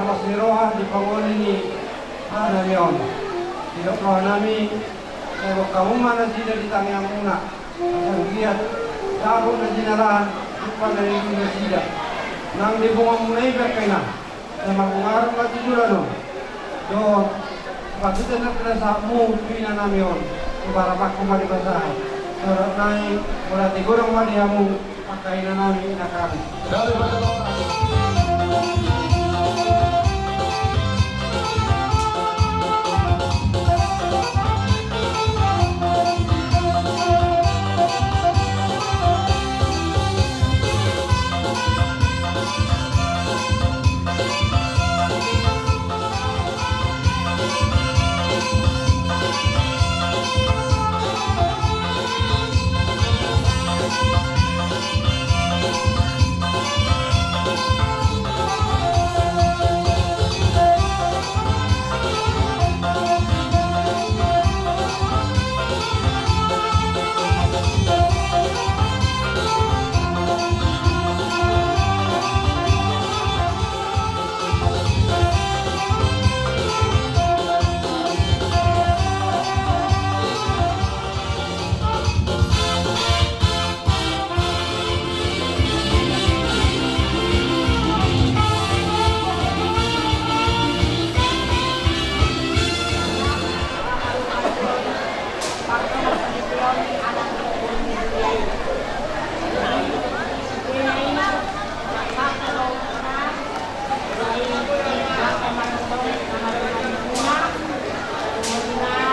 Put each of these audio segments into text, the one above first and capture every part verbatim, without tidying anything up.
Las ni roha di pangoli ni anak nami on. Didok roha nami, sai hamu ma nasida di tangiangmuna. Asa anggiat dapot na jinalahan, jumpa na niula nasida. Nang di bonganmuna i pe angka ina. Sai margungaron ma tu joloan on. Dohot, patut na pinasahatmu tu ina nami on. Diparapakku ma dipasahat. Surat nai, mauliate godang ma di hamu. Angka ina nami, ina nami.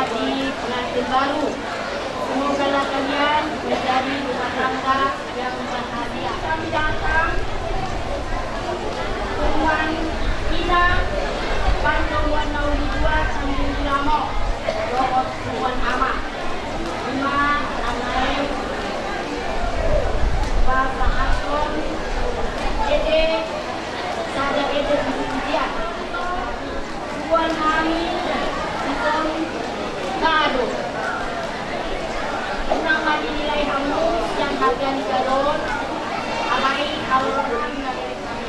Di pengantin baru. Semogalah kalian menjadi rumah tangga yang bahagia. Kami datang, teman ina, pandomuan na uli dua, sambil di lamo, dohot teman ama. Ima, ama e, bahasa Aton, ede, sada ede, bisian. Tuan nami, dison kado. Unang ma dinilai hamu sian harga ni kado on, alai haluaon nami na dari kami.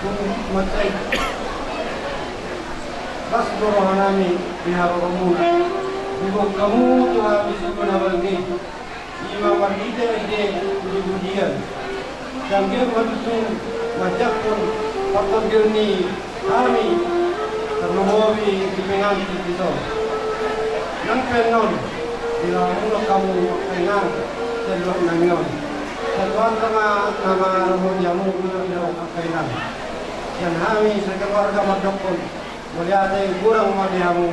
Mansai las do rohanami di haroromuna. Diboan hamu tu hami songon na balga i, i ma marhite ende pujipujian. Sai anggiat ma tutu manjangkon partondion ni hami tarlumobi di pengantin dison. Nang pe annon dilahononhon hamu angka inang sian luat nami on. Sai Tuhanta ma na mangaramoti hamu di luat angka inang. Sian hami sakeluarga mandokkon mauliate godang ma di hamu.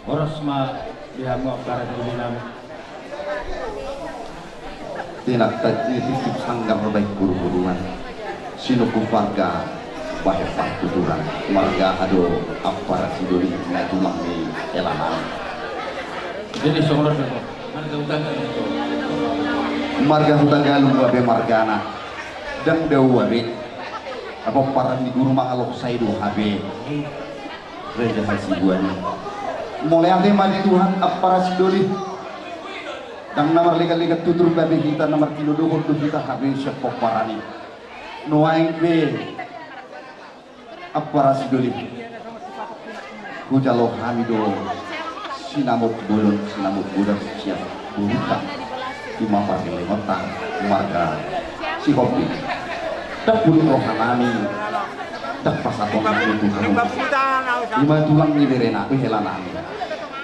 Horas ma di hamu ampara sidolinami. Tinaktak ni titip sanggar bahen buruburuan. Sinungkun marga bahen partuturan. Marga aha do ampara sidoli na tulang ni helanami? Jadi songon on do. Marga Hutagalung. Marga Hutagalung gabe margana. Ndang dao gabe. Apomparan ni guru mangalok sai do hape. Raja Hasibuan. Mauliate ma di Tuhan ampara sidoli. Ndang na marleganlegan tutur gabe hita, na martinodohon do hita hape sian pomparan i. Nuaeng pe ampara sidoli, hujalo hami do sinamot bolon sinamot godang sian boruta, i ma parlelenganta marga Sihombing. Ndang bulung rohanami, ndang pasahaton nami tu hamu. I ma tulang ni berenami, helanami.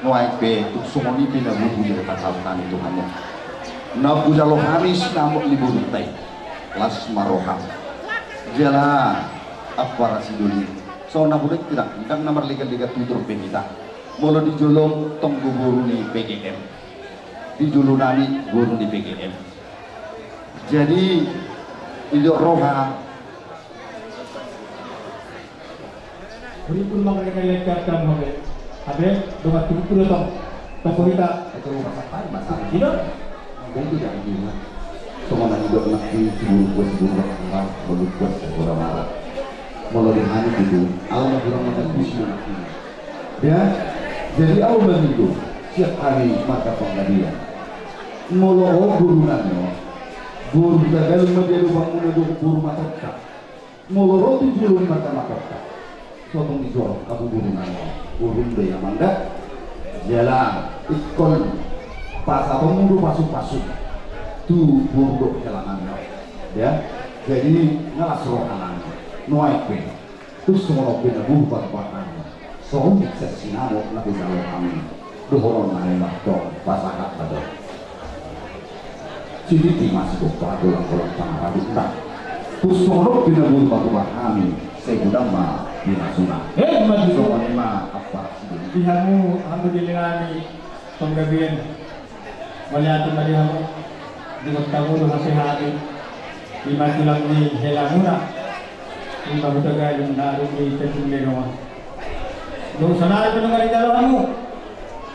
Nuaeng pe tung songon i pe na butuh jadi pasahaton nami tu hamu. Na hujalo hami sinamot ni boruta i. Las ma roham. Jala ampara sidoli, songon na hudok, ndang na marleganlegan tutur pe hita. Molo di jolom tong do boru ni P G M. Di jolo nami boru ni P G M. Jadi didok roha. Huripun ma mereka yang cakap hape. Hape dongan tubuku do tong. Toko hita. Itu rumah sampai masalah. Tidak. Itu jangan dulu. Songon na didok anak di Siburu Kuas, Siburu Kuas, Siburu Kuas, Siburu Mara. Molo di hami itu, alam kurang makan bisi anak ini. Ya, jadi alam itu siap hari mata pengadilan. Molo o guru nanyo, guru tagal ma dia do bangunan do guru matotta. Molo ro tu jolo ni marga Matotta, so tung dijor hamu boru nami, boru do i amang da. Jala ingkon pasahatonmu do pasupasu tu boru dohot hela nami. Ya, jadi nga las roha nami. Nuaeng pe tung songon on pe na boru paruparanmu. Songon i sian sinamot na hujalo hami. Dohonon nami ma tong, pasahat ma do. Sititi ma sigompa, golanggolang pangarahutna. Tung songon on pe na boru patupa hami, sai godang ma pinasuna. Eh, ma tutu. Songon i ma ampara sidoli. Di hamu, hamu di lengan ni panggabean. Mauliate ma di hamu. Di kota mulu hasehati. I ma tulang ni helamuna. I ma Hutagalung na dung i tetung lenongan. Dung sonari pe nunga dijalo hamu.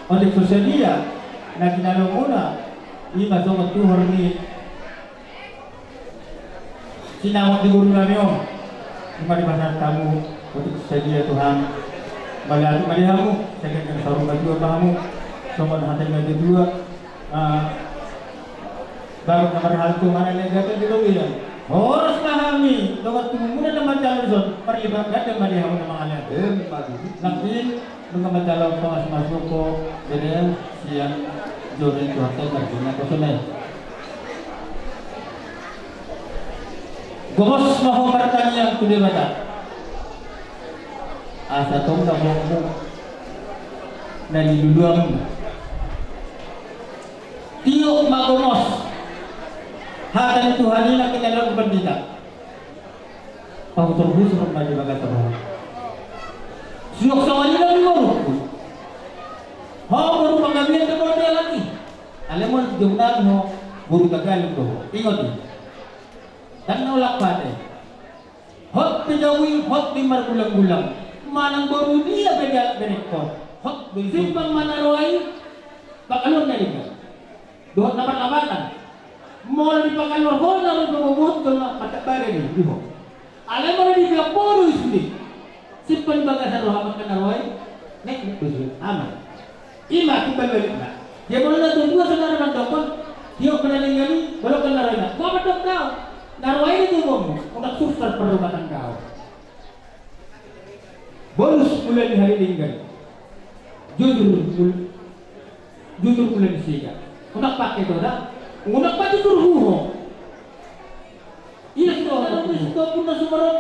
Otik so sadia na jinalomuna, i ma songon tuhor ni sinamot ni boru nami on. I ma dipasahat hamu, otik so sadia Tuhan. Mauliate ma di hamu, sai ganjang saur matua ma hamu. Songon hata ni natuatua. Ah, baru na marhalto mana legato di lobi ya. Horas ma hami, dongan tubumuna na manjalo dison, parlipat ganda ma di hamu na mangalehon. Emma tutu. Nangkin, nunga manjalo pangasmasuko, bere sian joro ni Tuhanta i marguna kosonai. Gomos ma ho martangiang tu Debata, asa tong na boanmu na niluluanmu. Tiop ma gomos hata ni Tuhan i na hinalehon pandita. Pahusur-husur ma di bagasan roha. Suang songon i do di borungku. Ho boru panggabean do molo dialap i. Alai molo di jolma ho boru tagaluk do ho. Ingot i. Ndang na ulak pate. Hot pe jabu i, hot pe margulang-gulang. Manang boru dia pe dialap berengkon, hot do i. Simpang ma na roa i, pakaluar na denggan dohot na parlapatan. Molo dipakaluar ho na ro, paboaboahon jolma, martamba do i di ho. Alai molo dipeop ho do i sude, simpang di bagasan roha, mangkan na roa i, nek, nek do sude, aman. I ma timbal balikna. Dia molo na tua-tua saudara mandokkon, tiop ma na denggan i, bolongkon na roa i. Boha mandok ho? Na roa i do jagoonmu, unang susar parrumah tanggaon. Bonus mula ni hali denggan. Jujur mul-, jujur mula ni siga. Unang pake do da. Unang pake jujur huho. Ia sudah, sudah pun na sumaron.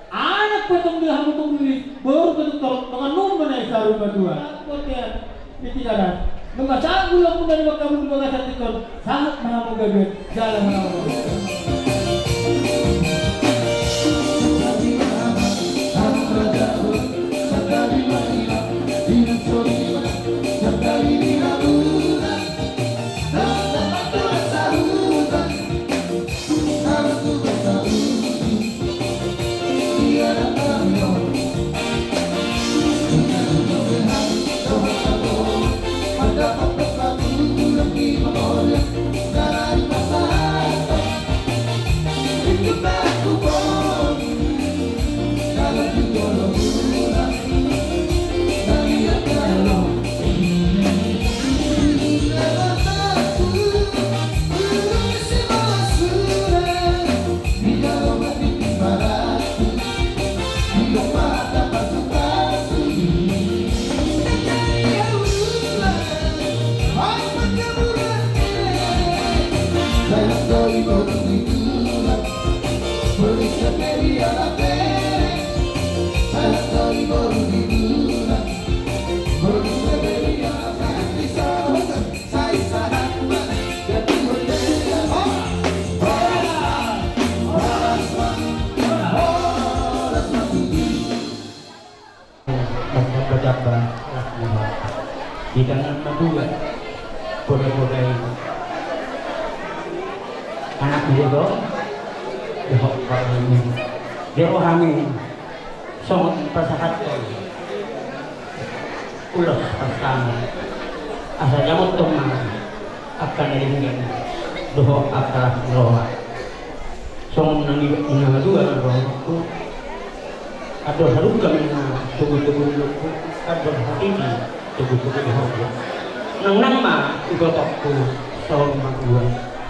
Anak pe tong di hamu tong di boru pe tong torop, dongan nunga na i saur matua. Botian. Pikiran. Nunga sahat gulangmuna di bagasan tingki on. Sahat ma hamu gabe. Jala ma hamu. Bajaba-jaba, anak muda. Di tangan madua, poda-poda i. Anak muda, dohot parmainan. Di rohami, songon pasahathon ulos parsama. Asa jamot tong ma angka na denggan dohot angka las ni roha. Songon na nidok ni na madua na rohangku. Andor halumpang na togu-togu ni lombu, andor hatiti togu-togu ni horbo. Nangnang ma di gotongku saur matua.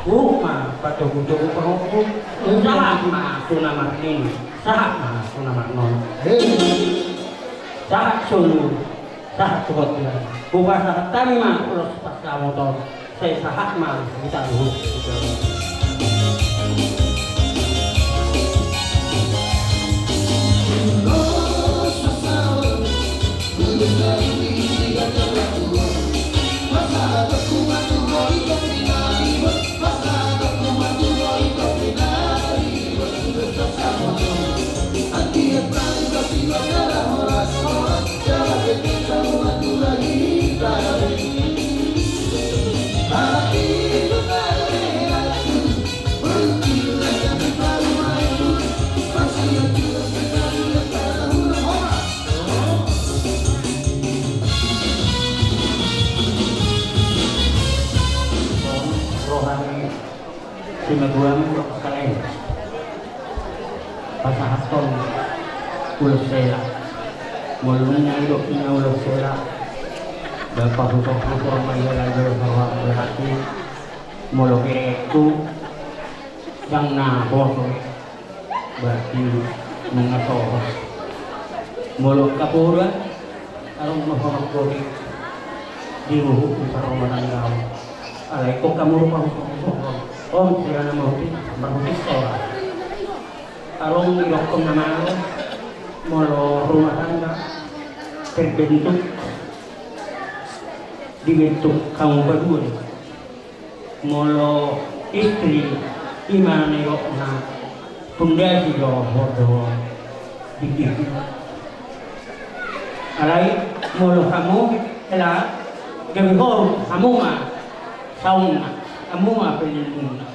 Huhut ma patogu-togu pahompu. Sahat ma tu na marnini, sahat ma tu na marnono. Sahat solu, sahat tu hotbea. Hupasahat hami ma ulos parsamotan. Sai sahat ma hita dohot. Roha ni simatua ma, roha ni pasahathon ulos hela. Molo nunga didok ninna ulos hela, ba pahusor-husor ma ia laho, berarti molo kerekku ndang na boso. Berarti nunga sohot. Molo angka poda, adong ma horong gori di ruhut ni parromanan nami. Alai ingkon hamu rupa-rupa on, sirana marhuti, marhuti sora. Adong didokkon na malo, molo rumah tangga terbentuk, dibentuk hamu padua do. Molo istri, ima na nidokna pondasi do, dohot dinding. Alai molo hamu hela, gabe horuk hamu ma saunna, hamu ma pelindungna.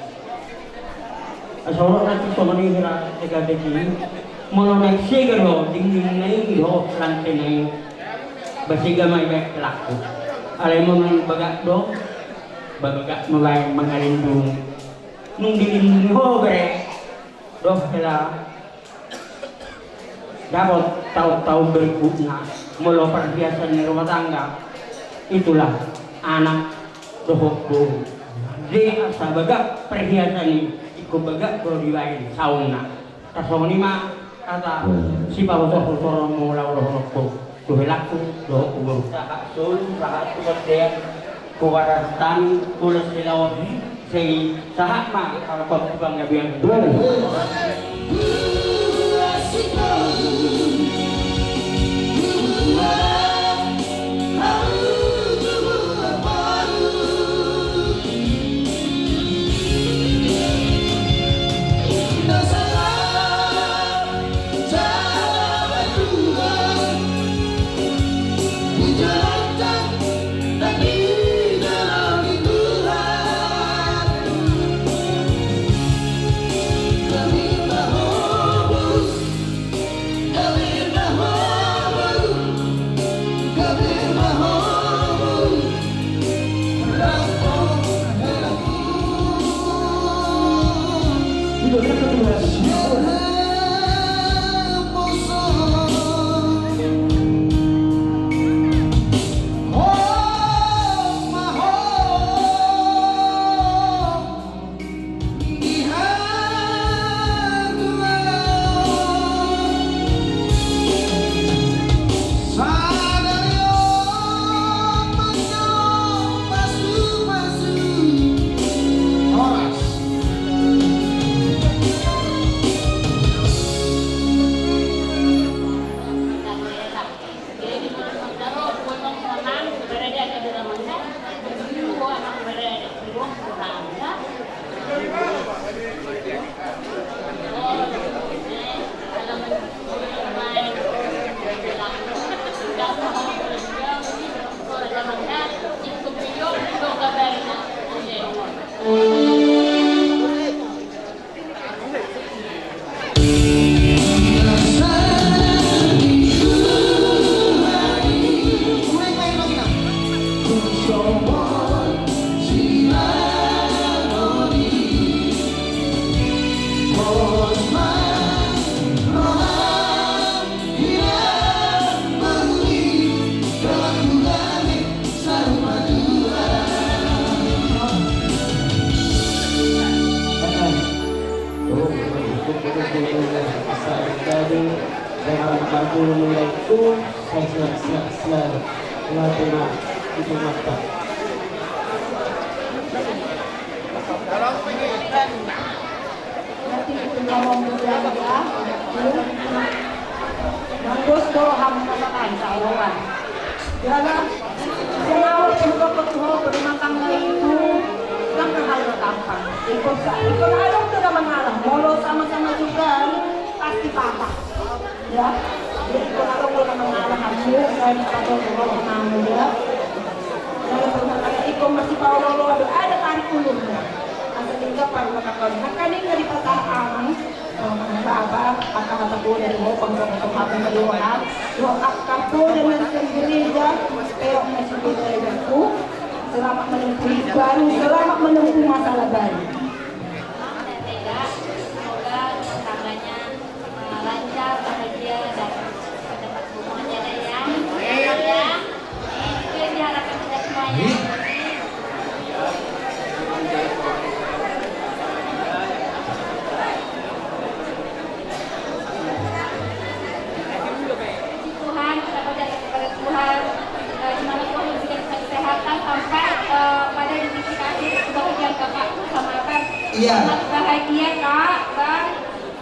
Asa olo nanti songon i hela, ega deki. Molo naeng sega do dindingna i dohot lantena i, ba sega ma ibaen helangku. Alai molo naeng bagak do, ba bagak ma baen mangalindungi. Nung dilindungi ho bere dohot hela, dapot taon-taon berikutna, molo perhiasan ni rumah tangga, itulah anak dohot boru. Jadi asa bagak perhiasan i, ingkon bagak do dibaen saunna. Tarsongon i ma hata sipabotor-botoronmu laho dohononku tu helangku dohot tu boru. Sahat solu, sahat tu bontean, huparsangapi, hulas helaon, sai sahat ma halak tu panggabean. Mangdos do hamu pasahat saoloan. Jala sian ahu pe hudokkon tu ho, rumah tangga itu kan hal na gampang. Ingkon sa, ingkon adong do na mangalah. Molo sama-sama jugal, pasti patah. Ya, jadi ingkon adong do na mangalah hamu, sai patah do hamu, ya. Jala rumah tangga ingkon masipaolo-oloan do, ada tarik ulurna. Asa tinggal parumahan kau. Maka ni nggak dipatah amu. Bapa, angka hata poda do, pangkatahon hata poda, dohot angka poda na sian gereja, peok na sian gereja tu, selamat menempuh hidup baru, selamat menempuh masalah baru. Semoga rumah tangganya, eh, lancar, bahagia, dan cepat semuanya, Dek, ya. Amin. Amin. Itu yang diharapkan kita semuanya. Amin. Puji Tuhan, kita panjatkan kepada Tuhan, eh, di mana Tuhan memberikan kita kesehatan sampai, eh, pada detik akhir kebahagiaan Kakak sama Abang. Iya. Selamat bahagia, Kak, Bang.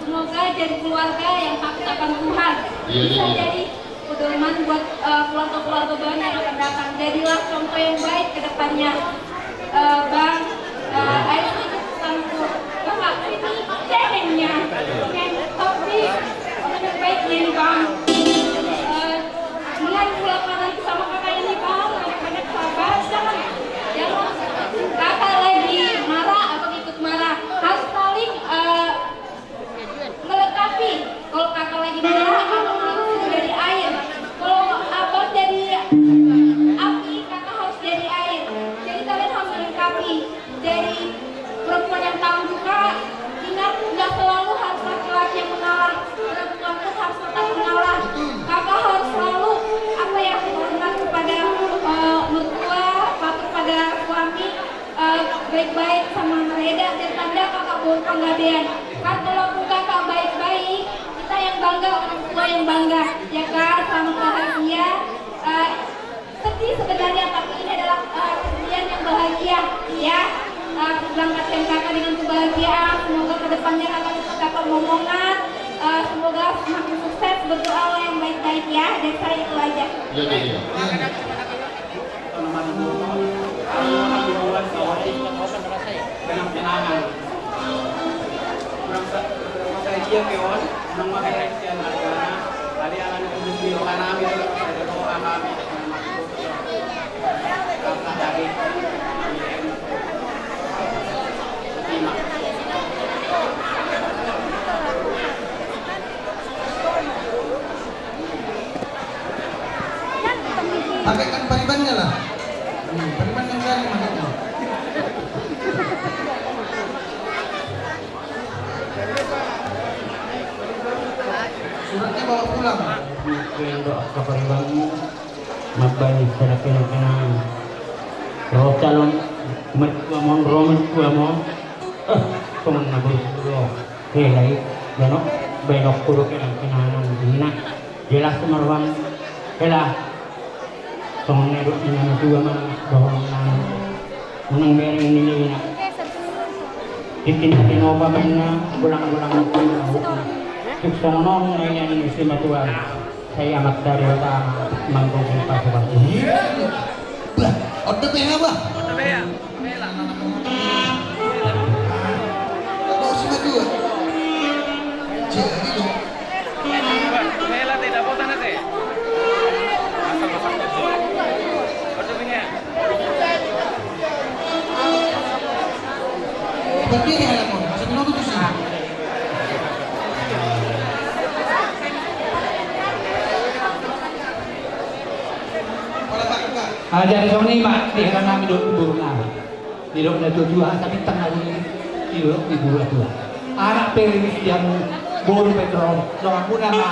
Semoga keluarga yang takut akan Tuhan. Iya, bisa iya, iya. Jadi pedoman buat, eh, keluarga-keluarga baru yang akan datang. Jadilah contoh yang baik ke depannya. Eh, Bang, eh, ayo sedikit pesanku. Kakak ini cengengnya. Tapi orang yang baiknya ini, Bang. Eh, dengan pulang nanti sama kakak ini, Bang, banyak-banyak sabar. Jangan, jangan kakak lagi marah atau ikut marah. Harus saling, eh, melengkapi. Kalau kakak lagi marah, abang harus jadi air. Kalau abang jadi api, kakak harus jadi air. Jadi kalian harus melengkapi. Jadi perempuan yang tangguh, Kak, ingat, nggak selalu harus laki-laki yang mengalah. Perempuan pun harus tetap mengalah. Kakak harus selalu, apa ya, hormat kepada, eh, mertua, patuh pada suami, eh, baik-baik sama Reda, dan tanda kakak bawa penggabean. Kan kalau kakak baik-baik, kita yang bangga, orang tua yang bangga. Ya, Kak, selamat bahagia. Eh, sedih sebenarnya, tapi ini adalah, eh, kesedihan yang bahagia, ya. Eh, berangkatkan kakak dengan kebahagiaan. Semoga kedepannya kakak tetap dapat momongan. Eh, semoga semakin sukses. Berdoalah yang baik-baik, ya. Dari saya itu aja. Iya, iya, iya. Tanaman, tanaman, tanaman, kenang-kenangan. Kurang sa-, kurang sadia pe on, nang mamerek sian hargana, tadi alani kudus ni roha nami, sai roha nami. Pakaikan paribannya lah. Hmm, paribannya sari pakaikan. Suratnya bawa pulang. Kendo angka paribanmu. Mambahen sada kenang-kenangan. Ro calon mertuam on, ro mertuam on. Eh, songon na boru do. Hela i, jano, bahenonku do kenang-kenangan, ninna. Jelas ma roham. Hela. Songon na nidok ni na matua ma, bahwa na unang bereng ni ninna. Tingki na tinopa ma ninna, golang-golang ni ninna. Tung songon on na ninna ni si matua. Sai Amanta Debata ma manggohi pasupasu. Bah, on dope hea, bah. On dope hea. Bah, si matua. Jadi dong. Bah, hela te, dapotan ate. On dope hea. Ibadia ni anak on, masa binoto tu si. Jadi songon i ma, di hela nami dohot boru nami. Didok na tuatua, tapi tanggal ini didok di guru tua. Anak pe ri siamu, boru pe ro, songon muna ma.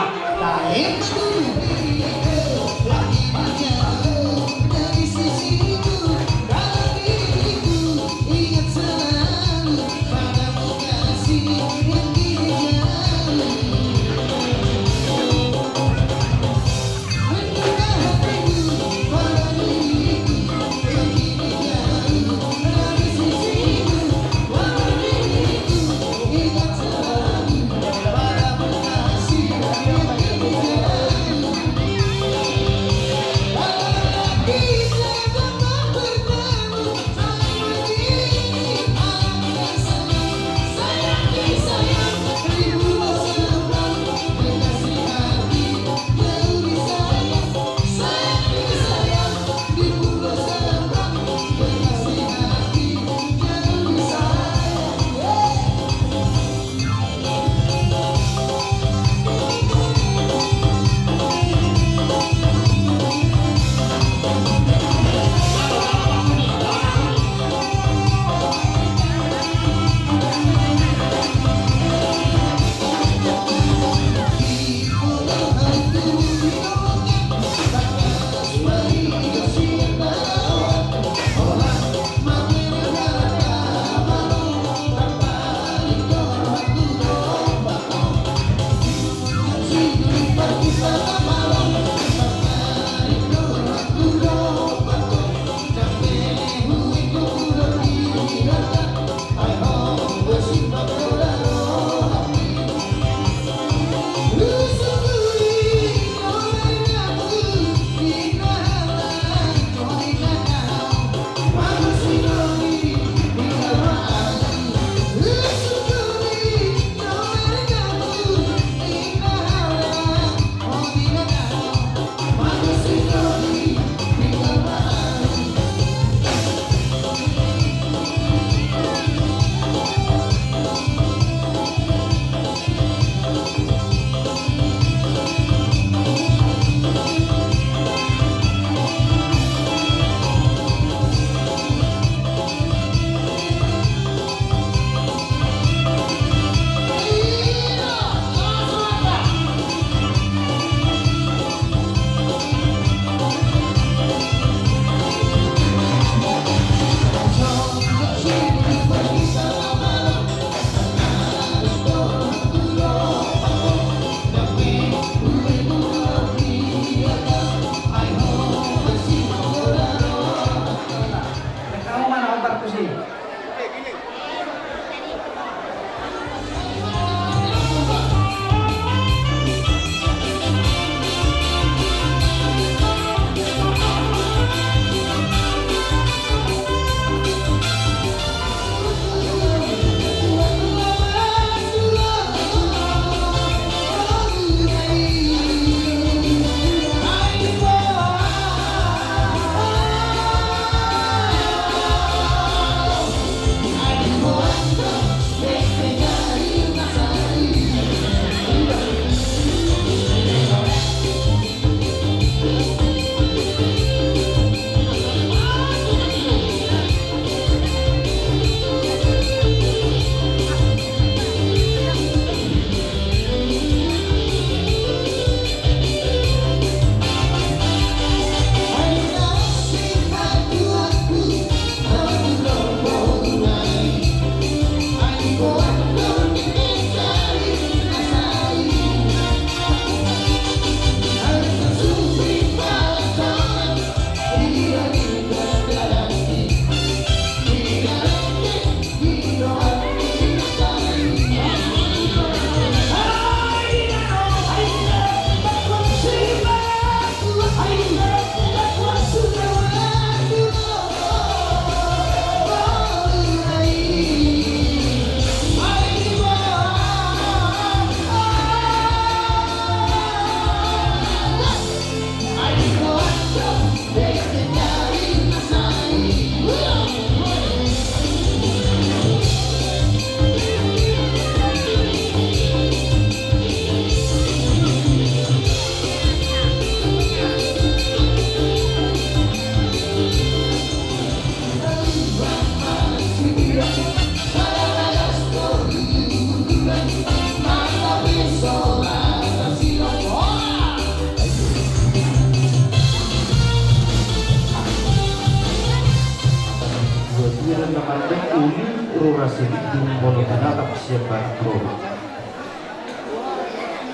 Buat dia dan teman-teman, uli rura sini di Molo Tanatap siap barang produk.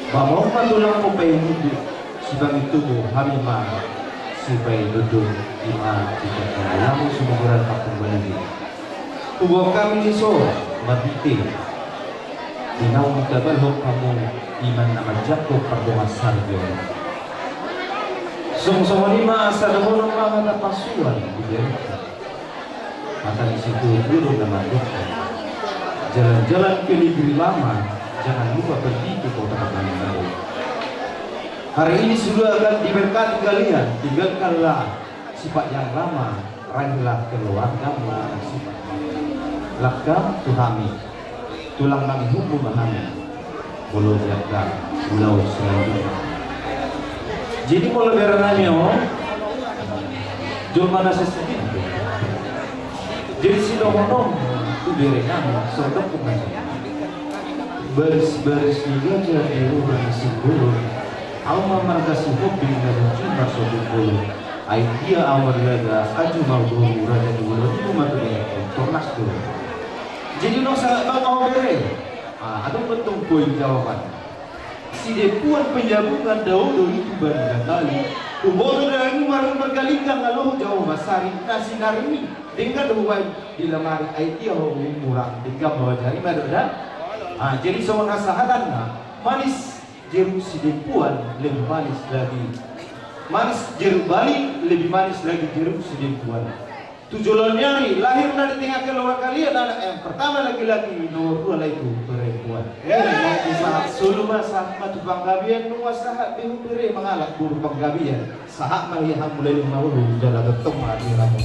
Bamong ma tulangmu paihuthu, sipangihuthon hami ma sipaihuthu, ima di kata lamu sumogora kampung Bali. Huboan hami dison marhite di naung tabalhon hamu, ima na manjangkon pardongansaripeon. Songon songon i ma asa dohonon ma hata pasuan di Bali. Hata ni si Tuhu Guru na mandok, jalan-jalan ke negeri lama, jangan lupa pergi ke kota Bandung. Hari ini sudah akan diberkati kalian, tinggalkanlah sifat yang lama, raihlah keluargamu dengan sifat. Langkam tu hami. Tulang nami hubu ma hami. Molo di angka ulaon selanjutna. Jadi molo bere nami on, jolma na sesedi. Jadi sidohonon tu bere nami, songon dok tu nami. Baris-baris ni gajah di rura ni Simbolon. Au ma marga Sihombing na di Jumar Sotung Bolon. Ai dia au marlaga, aju ma au domu raja ni ulaon i, uma tu bere, tornas do. Jadi nunga sahat bang au bere. Ah, adong do tong poin jawaban. Sidempuan penyambungan dao do i tu bani na tali. Huboto dalan i marga Linggang, alo jawaban sari na sinari i. Denggan do hubaen di lamari, ai dia ho murang, denggan ma baen jari ma do da. Ah, jadi songon hasahatanna, manis jeruk sidempuan lebih manis lagi. Manis jeruk Bali lebih manis lagi jeruk sidempuan. Tu joloan ni ari, lahir na di tengah keluarga kalian anak yang pertama laki-laki, nomor dua lagi tu perempuan. Eh, lagi sahat solu ma, sahat ma tu panggabean, nunga sahat be hu bere mangalap boru panggabean. Sahat ma ia hamu leleng ma ulu, jala tongtong ma di ramu.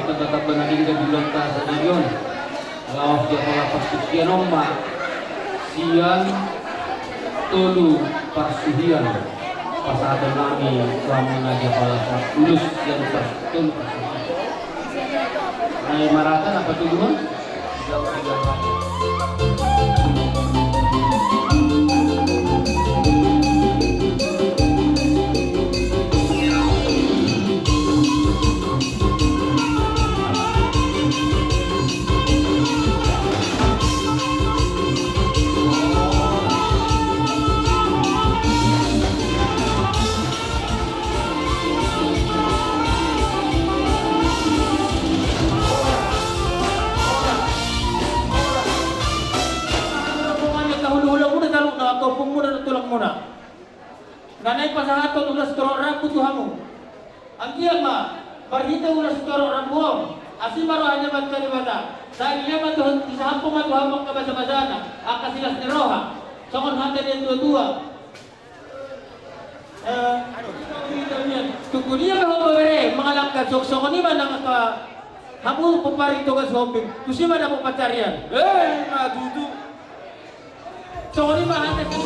Tamba-tamba na denggan di ulaonta sadari on. Laos di apala partingkian on ma sian tolu parsuhian pasahaton nami tu hamuna di apala parpulus sian par-, tolu parsuhian. Nai marata na patoluhon. Rombongan ni angka hula-hulamuna saluhutna, angka ompungmuna dohot tulangmuna. Na naeng pasahathon ula sitorop rambu tu hamu. Anggiat ma marhite ula sitorop rambu on, asi ma roha ni Amanta Debata. Sai dia ma tu, disahat hamu ma tu hamu angka basa-basana, angka silas ni roha. Songon hata ni natua-tua. Eh, tung dia ma ho bere mangalangka, songon i ma nang angka hamu pomparan ni Toga Sihombing, tusi ma dapot pansarian. Eh, ima tutu. Songon i ma hata ni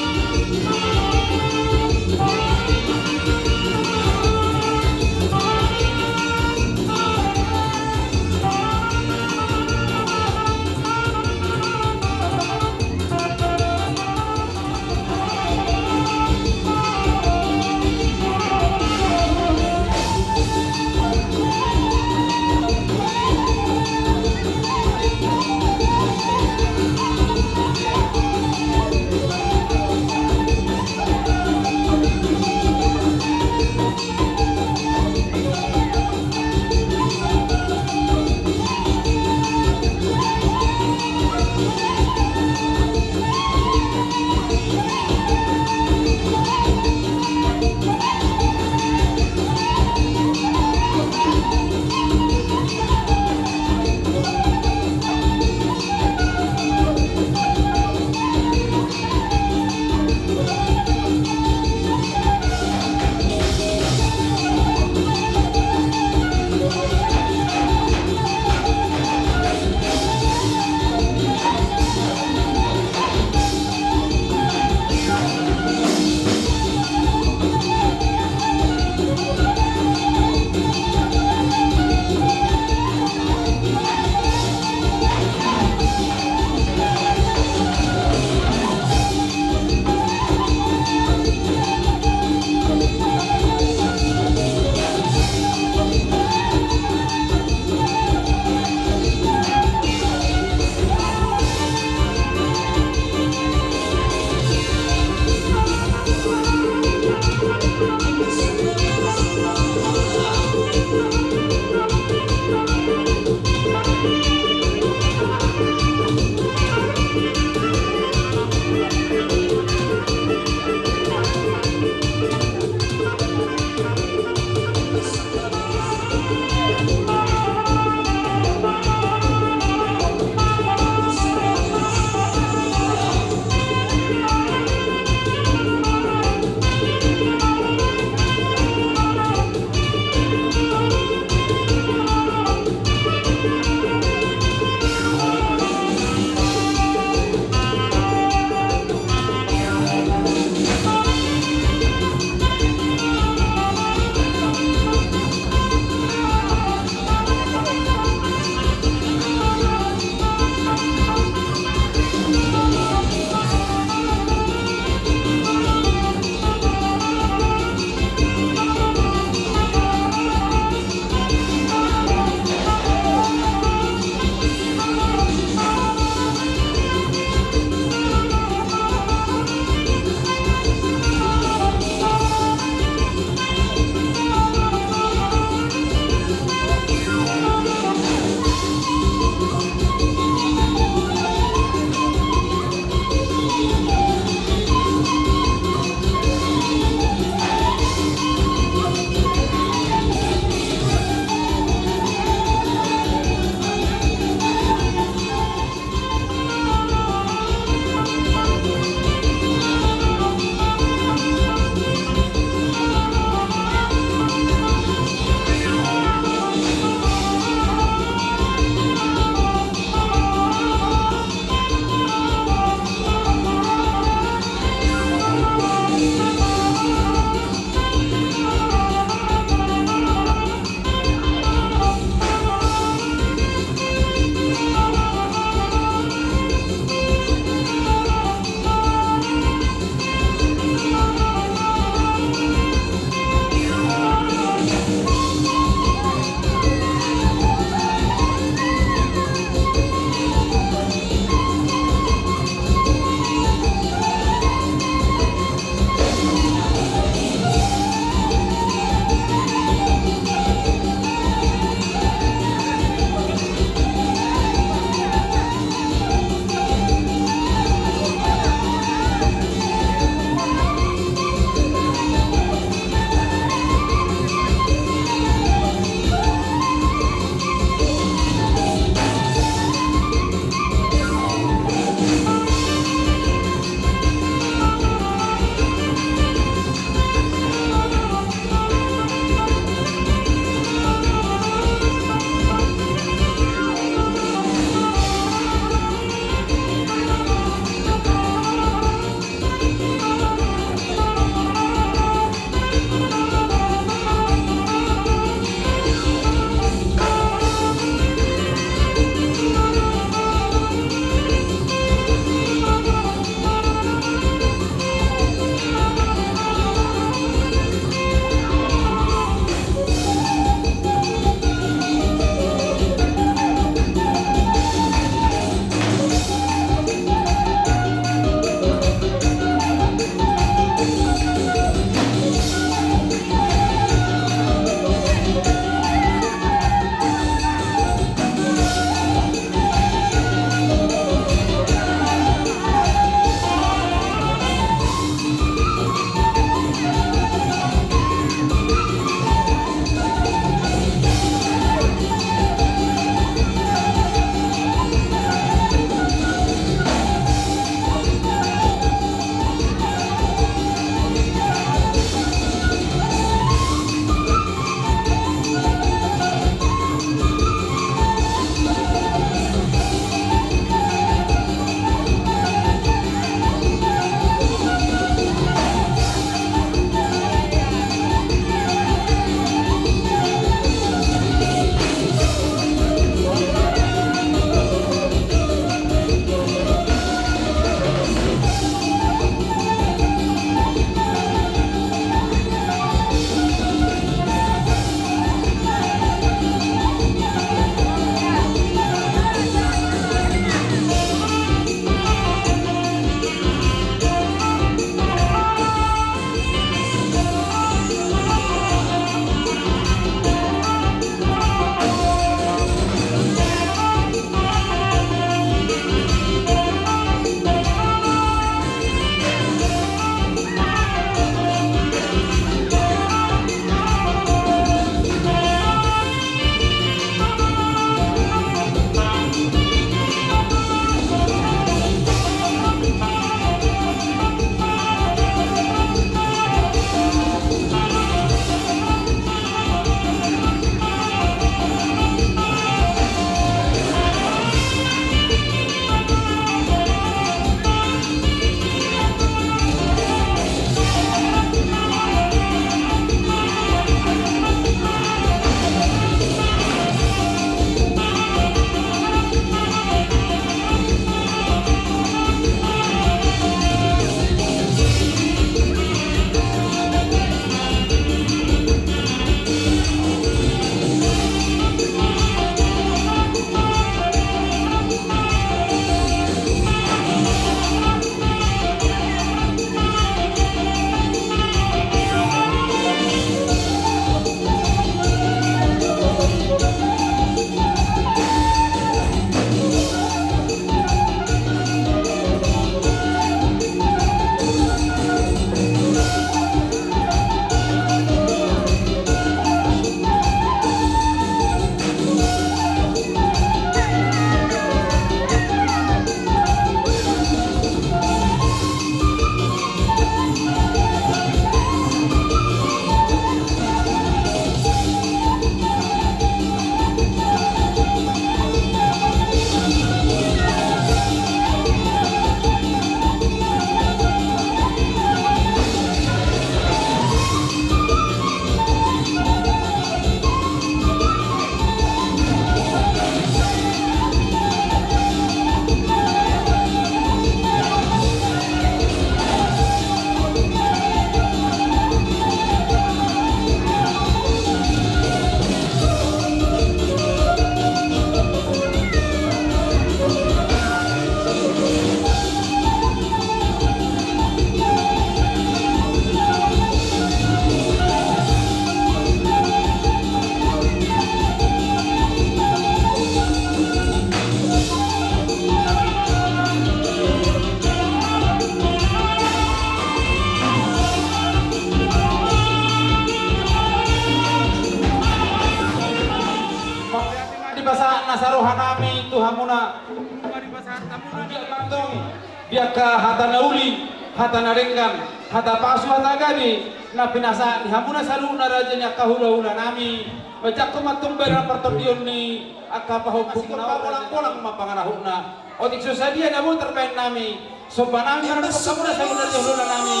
Pasahat na saroha nami tu hamuna. Anggiat ma antong di angka hata na uli, hata na denggan, hata pasu, hata gabe na pinasahat ni hamuna saluhutna raja ni angka hulahula nami. Manjangkon ma antong badan partondion ni angka pahompu muna, bolang-bolang ma pangarahutna. Otik so sadia na boi tarbahen nami, somba nami, marhata saluhutna raja ni hulahula nami.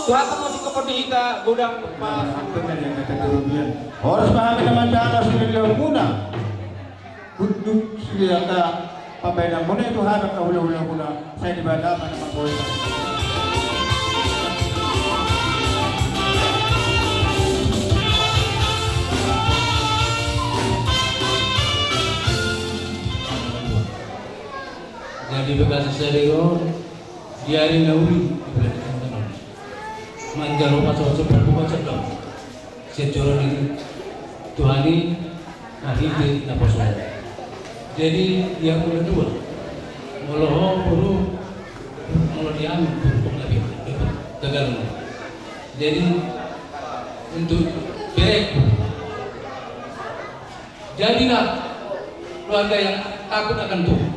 Tuhan ma singkopon di hita godang. Horas ma hami na manjalo silelepuna. Hundul sude angka pambahenanmuna i tu hami angka hulahula muna, sai Debata ma na manggohi. Jadi bagasa sadari on, di ari na uli di bulan on, manjalo pasoso parbuka sedang. Sian joro ni Tuhan i, marhite naposo. Jadi, di angka na dua, molo ho boru, molo di hami boru, pung na be, gagal. Jadi, untuk bere, jadilah keluarga yang takut akan Tuhan.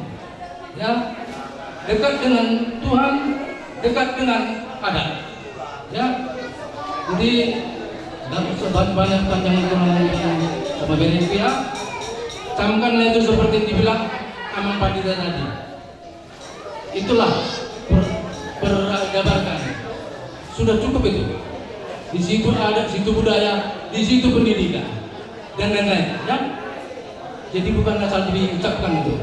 Ya, dekat dengan Tuhan, dekat dengan adat. Ya, jadi, nggak usah banyak-banyak panjang itu ngomong sama bere itu ya. Camkanlah itu seperti yang dibilang Amang Pandita tadi. Itulah per-, peradaban kami. Sudah cukup itu. Di situ adat, situ budaya, di situ pendidikan, dan lain-lain, ya. Jadi bukan asal diucapkan itu.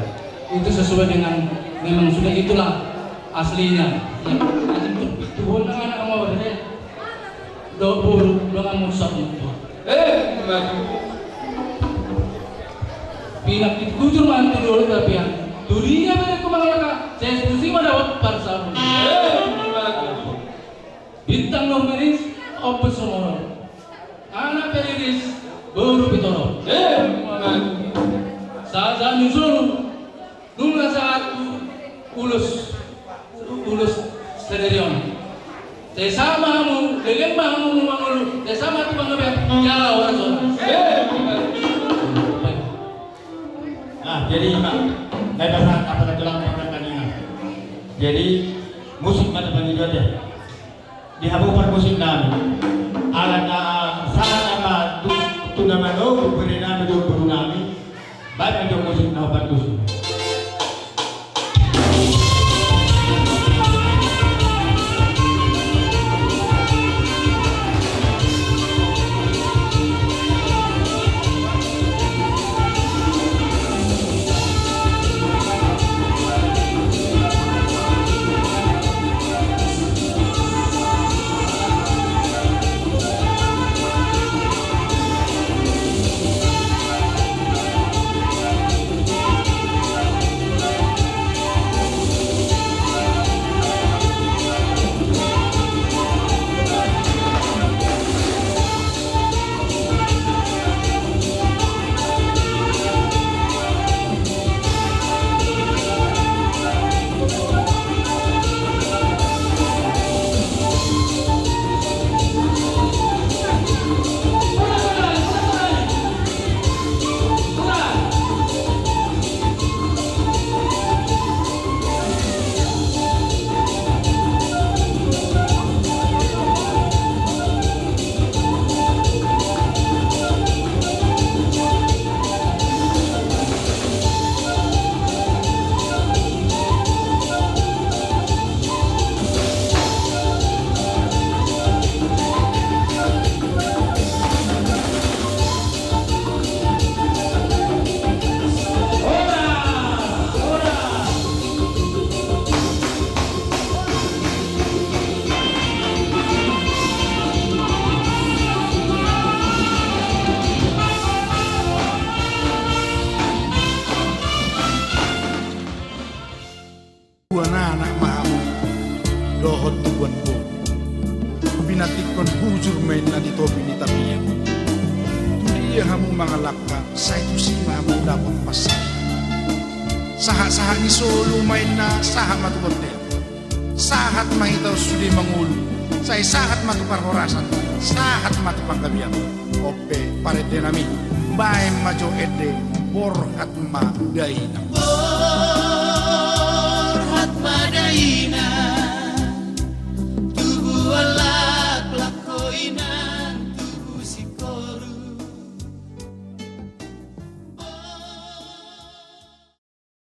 Itu sesuai dengan memang sudah itulah aslinya. Ya. Jadi itu, itu anak mau, ya. Dohot boru, donganmu sahat. Eh, maju. Pinantik hujur ma tu dolok tapian. Tu dia berengku mangalangka, sai tusi ma dapot parsaulian. Eh, maju. Bintang Nurmeriris, Ompus Sumorop. Anak Periris, boru Pitorop. Eh, maju. Sahat-sahat ni solu. Nunga sahat tu ulos, ulos sadari on. Sai sahat ma hamu, denggan ma hamu mangolu, sai sahat ma tu panggabean, jala horas-horas. Nah, jadi, Pak, nai pasahat apa na tulang pangkatandingan. Jadi, musik ma tapangido aja. Di hamu parmusik nami. Ala na sahat ma tu, tu na manogu bere nami dohot boru nami. Baen ma jo musik na hupantusi. Tubuan anak ma hamu dohot tubuan boru. Pinantikhon hujur ma inna di topi ni tapian. Tu dia hamu mangalangka, sai tusi ma hamu dapot parsaulian. Sahat-sahat ni solu ma inna sahat ma tu bontean. Sahat ma hita on sude mangolu, sai sahat ma tu parhorasan, sahat ma tu panggabean. On pe parende nami, baen ma jo ende. Borhat ma dainang. Borhat ma dainang.